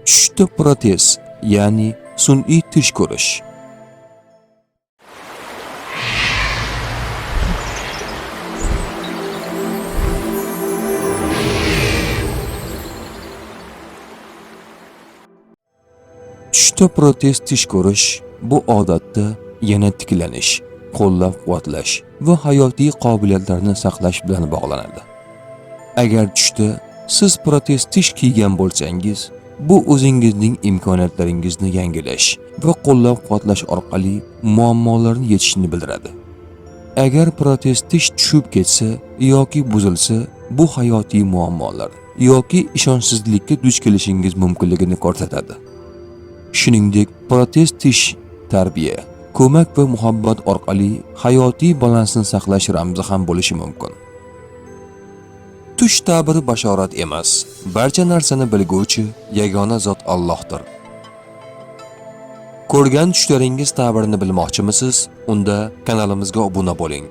Tushda protez, ya'ni sun'iy tish ko'rish. Tushda protez tish ko'rish bu odatda yana tiklanish, qo'llab-quvvatlash va hayotiy qobiliyatlarni saqlash bilan bog'lanadi. Agar tushda siz protez tish kiygan bo'lsangiz, bu o'zingizning imkoniyatlaringizni yangilash va qo'llab-quvvatlash orqali muammolarni yechishni bildiradi. Agar protez tish tushib ketsa yoki buzilsa, bu hayotiy muammolar yoki ishonchsizlikka duch kelishingiz mumkinligini ko'rsatadi. Shuningdek, protez tish tarbiya, ko'mak va muhabbat orqali hayotiy balansni saqlash ramzi ham bo'lishi mumkin. Tush ta'biri bashorat emas. Barcha narsani bilguvchi yagona zot Allohdir. Ko'rgan tushlaringiz ta'birini bilmoqchimisiz? Unda kanalimizga obuna bo'ling.